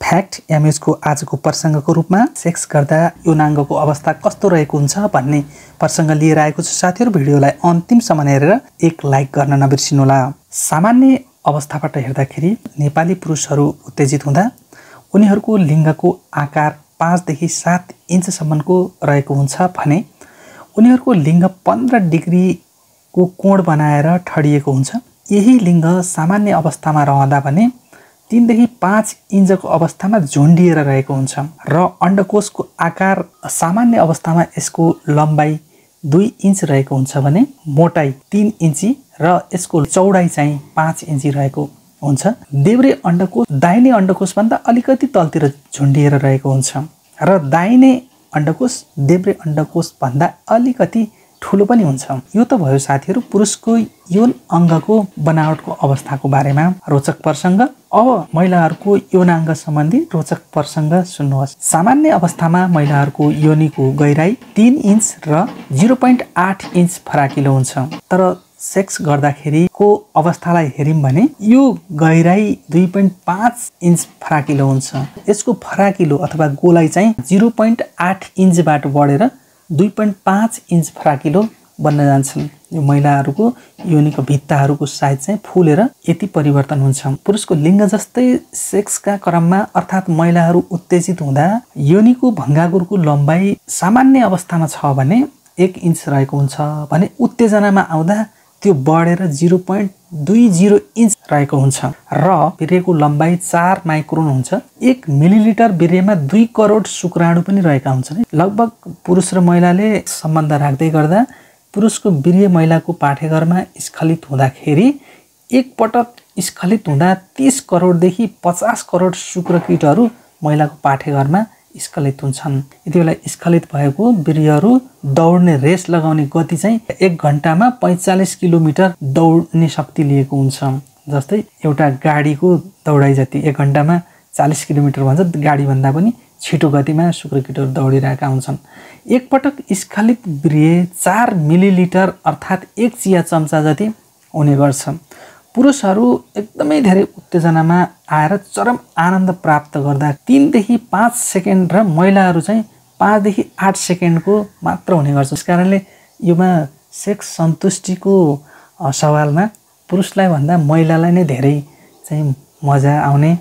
Fact एमएचको आजको प्रसङ्गको रूपमा sex गर्दा यौनाङ्गको अवस्था कस्तो रहेको हुन्छ भन्ने प्रसङ्ग लिएर आएको छु। साथीहरू, भिडियोलाई अन्तिमसम्म हेरेर एक लाइक गर्न नबिर्सिनुहोला। सामान्य अवस्थाबाट हेर्दाखेरि नेपाली पुरुषहरू उत्तेजित हुँदा उनीहरूको लिङ्गको आकार 5 देखि 7 इन्चसम्मको रहेको हुन्छ भने उनीहरूको लिङ्ग 15 डिग्रीको कोण बनाएर ठडिएको हुन्छ। यही लिङ्ग सामान्य अवस्थामा रहँदा भने 3 देखि 5 इन्चको अवस्थामा झुन्डिएर रहेको हुन्छ र अण्डकोशको आकार सामान्य अवस्थामा यसको लम्बाइ 2 इन्च रहेको हुन्छ भने मोटाइ 3 इन्ची र यसको चौडाइ चाहिँ 5 इन्ची रहेको हुन्छ। देब्रे अण्डकोश दाहिने अण्डकोशभन्दा अलिकति तलतिर झुन्डिएर रहेको हुन्छ र दाहिने अण्डकोश देब्रे अण्डकोशभन्दा अलिकति ठुलो पनि हुन्छ। यो त भयो साथीहरू पुरुषको यौन अङ्गको बनावटको अवस्थाको बारेमा रोचक प्रसङ्ग। अब महिलाहरूको यौनाङ्ग सम्बन्धी रोचक प्रसङ्ग सुन्नुहोस्। सामान्य अवस्थामा महिलाहरूको योनिको गहिराई 3 इन्च र 0.8 इन्च फराकिलो हुन्छ, तर सेक्स गर्दाखेरिको अवस्थालाई हेर्यौं भने यो गहिराई 2.5 इन्च फराकिलो हुन्छ। यसको फराकिलो अथवा गोलाइ चाहिँ 0.8 इन्चबाट बढेर 2.5 इन्च फराकिलो बन्न जान्छन्। यो महिलाहरूको योनिको भित्ताहरूको साइज चाहिँ फुलेर यति परिवर्तन हुन्छ। पुरुषको लिङ्ग जस्तै सेक्सका क्रममा अर्थात् महिलाहरू उत्तेजित हुँदा योनिको भङ्गागुरको लम्बाइ सामान्य अवस्थामा छ भने 1 इन्च रहेको हुन्छ भने उत्तेजनामा आउँदा त्यो बढेर 0.20 इन्च रहेको हुन्छ र वीर्यको लम्बाइ 4 माइक्रोन हुन्छ। 1 मिलिलिटर वीर्यमा 2 करोड शुक्राणु पनि रहेका हुन्छन्। लगभग पुरुष र महिलाले सम्बन्ध राख्दै गर्दा पुरुषको वीर्य महिलाको पाठेघरमा स्खलित हुँदाखेरि एक पटक स्खलित हुँदा 30 करोडदेखि 50 करोड शुक्रकीटहरू महिलाको पाठेघरमा स्खलित हुन्छन्। यति बेला स्खलित भएको वीर्यहरू दौड्ने रेस लगाउने गति चाहिँ 1 घण्टामा 45 किलोमिटर दौड्ने शक्ति लिएको हुन्छ। जस्तै एउटा गाडीको दौडाइ जति 1 घण्टामा 40 किलोमिटर भन्छ, गाडीभन्दा पनि छिटो गतिमा शुक्रकीटहरू दौडिरहेका हुन्छन्। एक पटक स्खलित वीर्य 4 मिलिलिटर अर्थात् 1 चिया चम्चा जति हुने गर्छ। पुरुषहरू एकदमै धेरै उत्तेजनामा आएर चरम आनन्द प्राप्त गर्दा 3 देखि 5 सेकेन्ड र महिलाहरू चाहिँ 5 देखि 8 सेकेन्डको मात्र हुने गर्छ। त्यसकारणले योमा सेक्स सन्तुष्टिको सवालमा पुरुषलाई भन्दा महिलालाई नै धेरै चाहिँ मजा आउने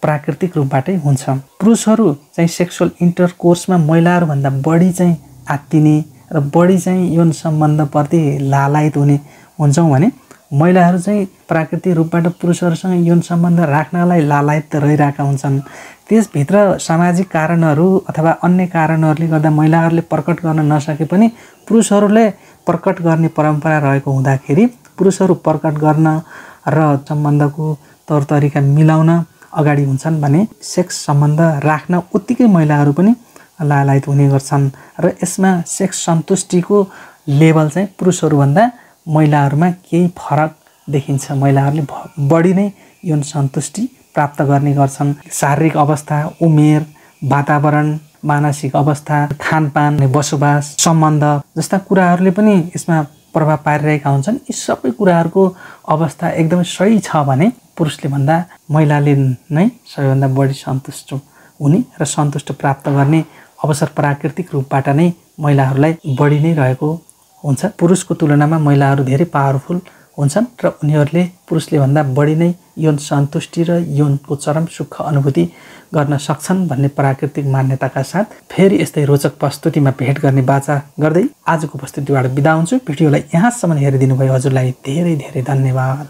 प्राकृतिक रूपबाटै हुन्छ। पुरुषहरू चाहिँ सेक्सुअल इन्टरकोर्समा महिलाहरू भन्दा बढी चाहिँ आत्तिने र बढी चाहिँ यौन सम्बन्धप्रति लालायित हुने हुन्छौँ भने महिलाहरू चाहिँ प्राकृतिक रूपबाट पुरुषहरूसँग यौन सम्बन्ध राख्नलाई लालायित रहिरहेका हुन्छन्। त्यसभित्र सामाजिक कारणहरू अथवा अन्य कारणहरूले गर्दा महिलाहरूले प्रकट गर्न नसके पनि पुरुषहरूले प्रकट गर्ने परम्परा रहेको हुँदाखेरि पुरुषहरू प्रकट गर्न र सम्बन्धको तौरतरिका मिलाउन अगाडि हुन्छन् भने सेक्स सम्बन्ध राख्न उत्तिकै महिलाहरू पनि लालायित हुने गर्छन् र यसमा सेक्स सन्तुष्टिको लेभल चाहिँ पुरुषहरूभन्दा महिलाहरूमा केही फरक देखिन्छ। महिलाहरूले बढी नै यौन सन्तुष्टि प्राप्त गर्ने गर्छन्। शारीरिक अवस्था, उमेर, वातावरण, मानसिक अवस्था, खानपान, बसोबास, सम्बन्ध जस्ता कुराहरूले पनि यसमा प्रभाव पारिरहेका हुन्छन्। यी सबै कुराहरूको अवस्था एकदमै सही छ भने पुरुषले भन्दा महिलाले नै सबैभन्दा बढी सन्तुष्ट हुने र सन्तुष्ट प्राप्त गर्ने अवसर प्राकृतिक रूपबाट नै महिलाहरूलाई बढी नै रहेको हुन्छ। पुरुषको तुलनामा महिलाहरू धेरै पावरफुल हुन्छन् र उनीहरूले पुरुषले भन्दा बढी नै यौन सन्तुष्टि र यौनको चरम सुख अनुभूति गर्न सक्छन् भन्ने प्राकृतिक मान्यताका साथ फेरि यस्तै रोचक प्रस्तुतिमा भेट गर्ने बाचा गर्दै आजको प्रस्तुतिबाट बिदा हुन्छु। भिडियोलाई यहाँसम्म हेरिदिनु भयो हजुरलाई धेरै धेरै धन्यवाद।